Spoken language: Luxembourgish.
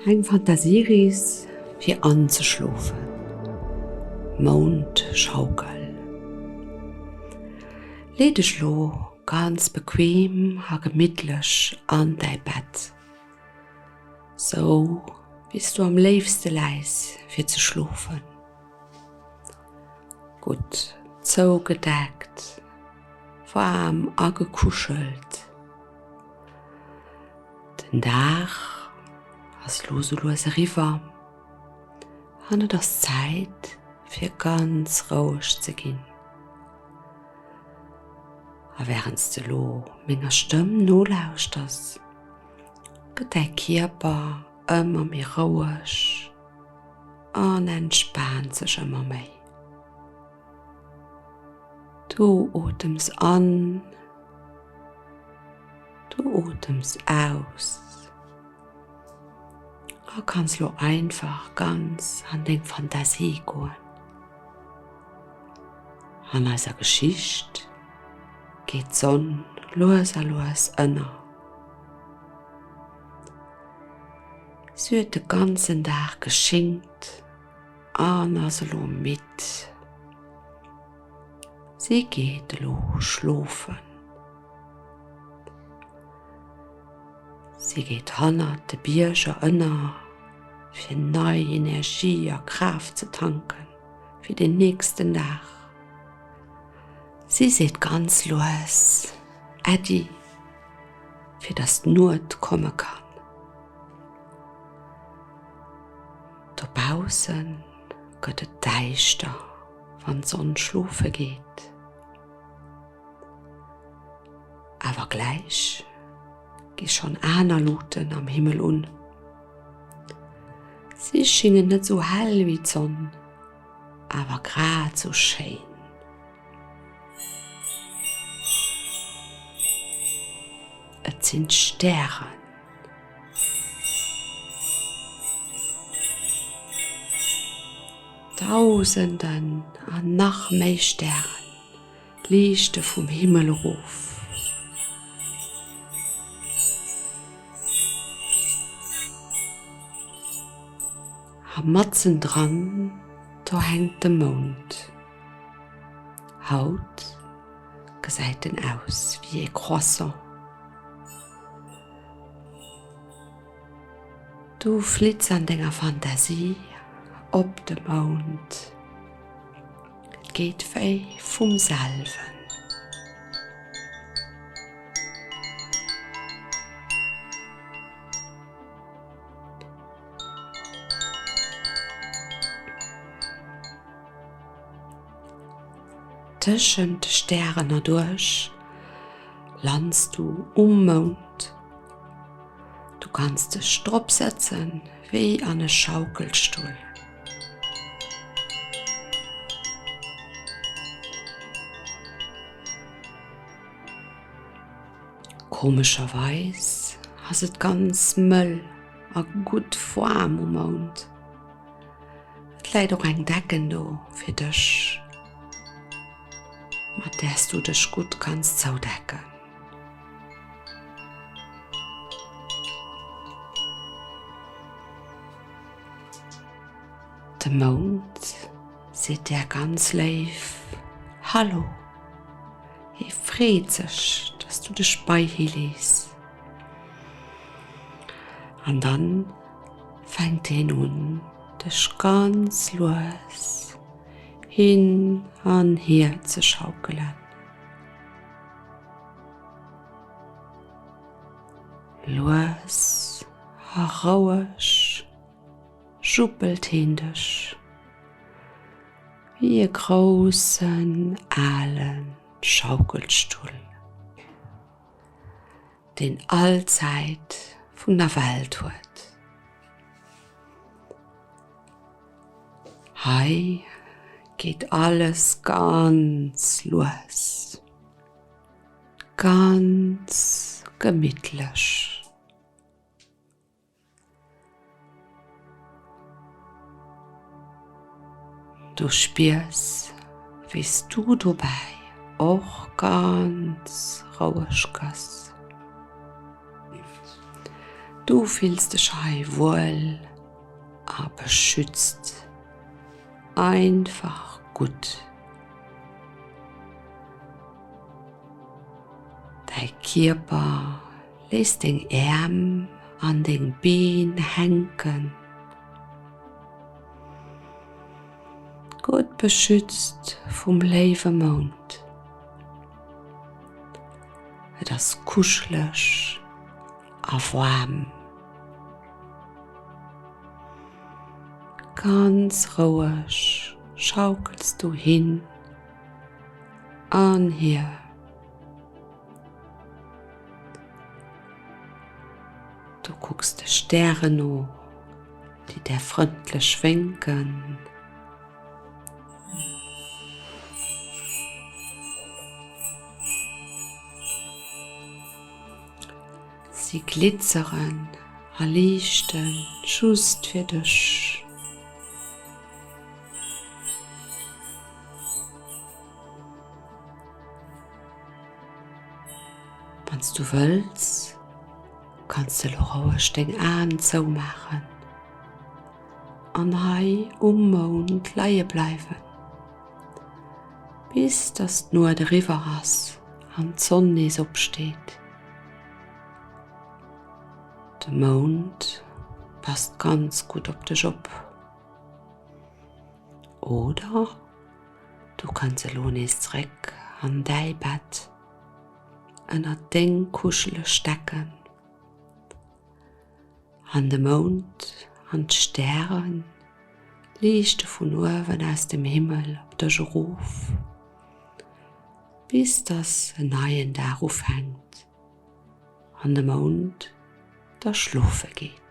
Eng Fantasierees fir anzeschlofen. Moundschaukel. Lee dech lo ganz bequem a gemittlech an däi Bett, sou wéi s du am léifste läis fir ze schlofen. Gutt zougedeckt, waarm agekuschelt. Den Dag ass lo sou lues eriwwer an et ass Zäit fir ganz roueg ze ginn. A wärends de lo menger Stëmm nolauschters, gëtt däi Kierper ëmmer méi roueg an entspaant sech ëmmer méi. Du otems an, du otems aus a kanns lo einfach ganz an deng Fantasie goen. An eiser Geschicht geet d'Sonn lues a lues ënner. Si huet de ganzen Dag geschingt an ass elo midd. Si geet elo schlofen. Si geet hannert de Bierger ënner, fir nei Energie a Kraaft ze tanken fir den nächsten Dag. Si seet ganz lues Äddi, fir dass d'Nuet komme kann. Dobausse gëtt et däischter, wann d'Sonn schlofe geet. Awer gläich gi schonn aner Luuten am Himmel un. Si schéngen net sou hell wéi d'Sonn, awer grad sou schéin. Et sinn d'Stären. Dausenden an nach méi Stären liichte vum Himmel erof. A matzendran, do hänkt de Mound. Haut gesäit en aus wéi ee Croissant. Du flitts an denger Fantasie op de Mound. Et geet wéi vum selwen. Tëschent de Stären erduerch lands du um Mound. Du kanns dech drop sëtzen wéi an e Schaukelstull. Komescherweis ass et ganz mëll a gutt waarm um Mound. Et läit och eng Decken do fir dech, mat där s du dech gutt kanns zoudecken. De Mound seet där ganz léif Hallo. Hie freet sech, dass du dech bei hie lees. An dann fänkt hien un, dech ganz lues hin an hier ze schaukelen. Lues a roueg juppelt hien dech wéi e groussen ale Schaukelstull. Deen all Zäit vun der Welt huet. Hei geet alles ganz lues, ganz gemittlech. Du spiers, wéi s du dobäi och ganz roueg gëss. Du fills dech hei wuel a beschützt. Einfach gutt. Däi Kierper léisst deng Äerm an deng Been hänken. Gutt beschützt vum léiwe Mound. Et ass kuscheleg a waarm. Ganz roueg schaukels du hin an hier. Du kucks de Stären no, déi där frëndlech wénken. Si glitzeren a liichten just fir dech. Wann s du wëlls, kanns de elo roueg deng Aen zoumaachen an hei um Mound leie bleiwen, bis dass d'Nuet eriwwer ass an d'Sonn nees opsteet. De Mound passt ganz gutt op dech op. Oder du kënns elo nees zréck an däi Bett, ënnert deng kuscheleg Decken. An de Mound an d'Stäre liichte vun uewen aus dem Himmel op dech erof. Bis dass en neien Dag ufänkt an de Mound da schlofe geet.